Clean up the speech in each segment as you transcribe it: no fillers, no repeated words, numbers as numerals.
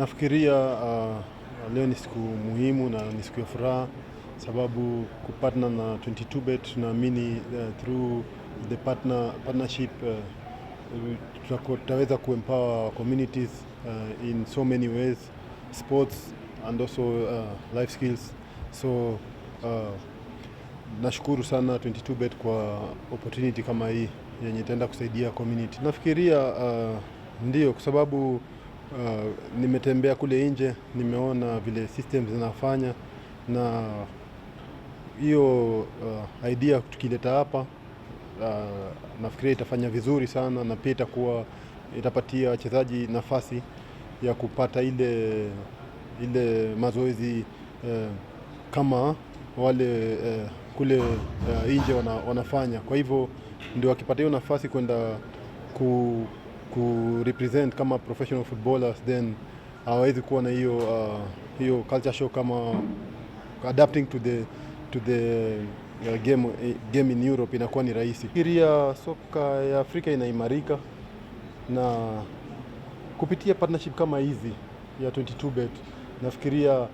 Nafikiria leo ni siku muhimu na ni siku ya furaha sababu kupartner na 22Bet, tunaamini through the partnership tutaweza kuempower communities in so many ways, sports and also life skills. So nashukuru sana 22Bet kwa opportunity kama hii yenye itaenda kusaidia community. Nafikiria ndio, kwa sababu nimetembea kule nje, nimeona vile systems zinafanya na hiyo idea tukileta hapa, nafikiria itafanya vizuri sana na pia itakuwa itapatia wachezaji nafasi ya kupata ile mazoezi kama wale kule nje wanafanya. Kwa hivyo ndio wakipata hiyo nafasi kwenda ku represent kama professional footballers, then hawawezi kuwa na hiyo culture shock kama adapting to the game in Europe inakuwa ni rahisi. Fikiria soka ya Afrika inaimarika na kupitia partnership kama hizi ya 22Bet, nafikiria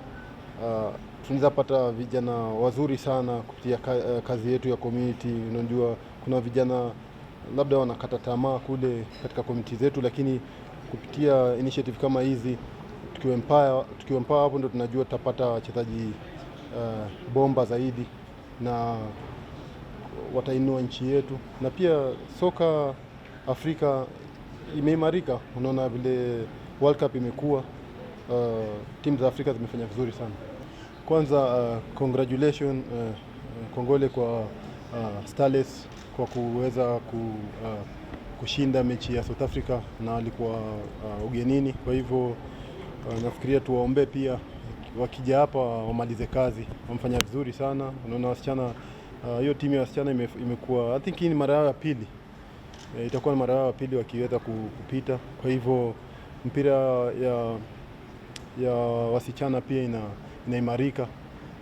tunaweza pata vijana wazuri sana kupitia kazi yetu ya community. Unajua kuna vijana labda wanakata tamaa kule katika community zetu, lakini kupitia initiative kama hizi tukiwa empower, hapo ndo tunajua tutapata wachezaji bomba zaidi na watainua nchi yetu, na pia soka Afrika imeimarika. Unaona vile World Cup imekuwa, timu za Afrika zimefanya vizuri sana. Kwanza congratulation, kongole kwa Starlets kwa kuweza kushinda mechi ya South Africa na walikuwa ugenini. Kwa hivyo nafikiria tuwaombee pia wakija hapa wamalize kazi, wamefanya vizuri sana. Unaona wasichana, hiyo timu ya wasichana imekuwa, I think hii ni mara yao ya pili, itakuwa ni mara yao ya pili wakiweza kupita. Kwa hivyo mpira ya wasichana pia inaimarika.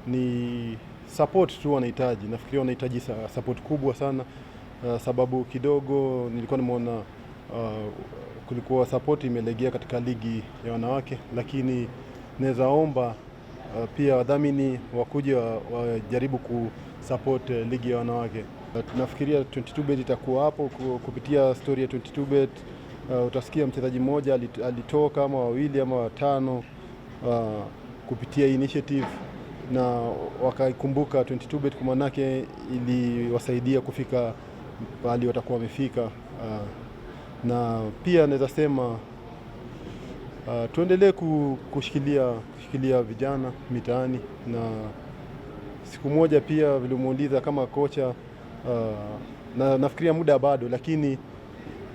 Ni support tu wanahitaji, nafikiria wanahitaji support kubwa sana, sababu kidogo nilikuwa nimeona kulikuwa support imelegea katika ligi ya wanawake, lakini naweza omba pia wadhamini wakuje wajaribu kusupport ligi ya wanawake. Tunafikiria 22Bet itakuwa hapo kupitia story ya 22Bet. Utasikia mchezaji mmoja alitoka ama wawili ama watano kupitia initiative na wakaikumbuka 22Bet kwa manake iliwasaidia kufika pahali watakuwa wamefika. Na pia naweza sema tuendelee kushikilia vijana mitaani, na siku moja pia vile umeuliza kama kocha, na nafikiria muda bado, lakini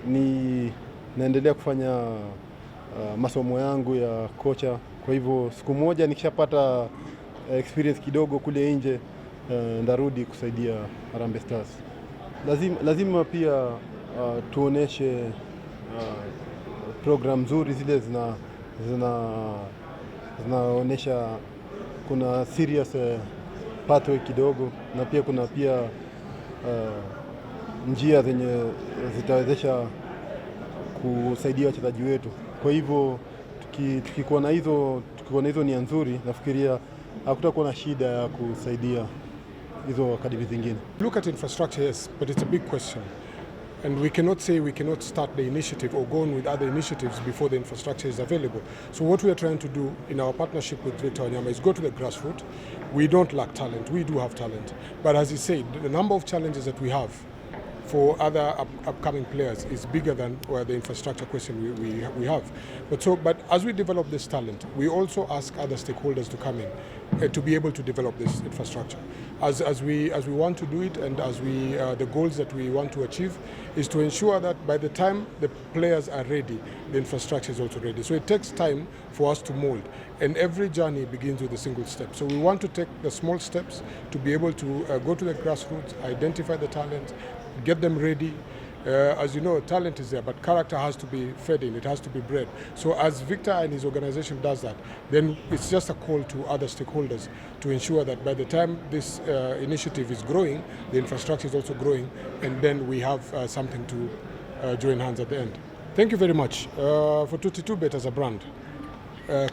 ni naendelea kufanya masomo yangu ya kocha. Kwa hivyo siku moja nikishapata experience kidogo kule nje, ndarudi kusaidia Harambee Stars. Lazima pia tuoneshe program nzuri zile zinaonyesha kuna serious pathway kidogo, na pia kuna pia njia zenye zitawezesha kusaidia wachezaji wetu. Kwa hivyo tukikuwa na hizo nia nzuri, nafikiria hakutakuwa na shida ya kusaidia hizo academy zingine. Look at infrastructure, yes, but it's a big question. And we cannot say we cannot start the initiative or go on with other initiatives before the infrastructure is available. So what we are trying to do in our partnership with Victor Wanyama is go to the grassroots. We don't lack talent, we do have talent. But as he said, the number of challenges that we have for other upcoming players is bigger than the infrastructure question we have. But as we develop this talent, we also ask other stakeholders to come in to be able to develop this infrastructure. As we want to do it and as we, the goals that we want to achieve is to ensure that by the time the players are ready, the infrastructure is also ready. So it takes time for us to mold, and every journey begins with a single step. So we want to take the small steps to be able to go to the grassroots, identify the talent, get them ready. As you know, talent is there, but character has to be fed in, it has to be bred. So as Victor and his organization does that, then it's just a call to other stakeholders to ensure that by the time this initiative is growing, the infrastructure is also growing, and then we have something to join hands at the end. Thank you very much. For 22Bet as a brand,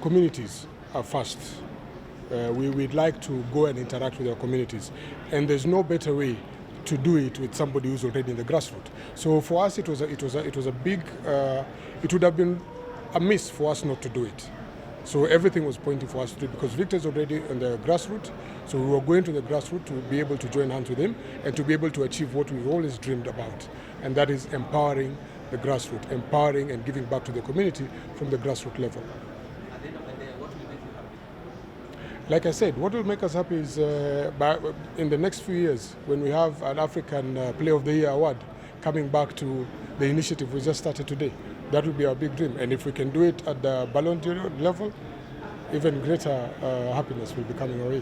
Communities are first. We'd like to go and interact with our communities, and there's no better way to do it with somebody who's already in the grassroots. So for us, it was a big, it would have been a miss for us not to do it. So everything was pointing for us to do it because Victor is already on the grassroots. So we were going to the grassroots to be able to join hands with him and to be able to achieve what we've always dreamed about, and that is empowering the grassroots, empowering and giving back to the community from the grassroots level. At the end of the day, what will make you happy? Like I said, what will make us happy is in the next few years when we have an African Player of the Year award coming back to the initiative we just started today. That will be our big dream. And if we can do it at the Ballon d'Or level, even greater happiness will be coming our way.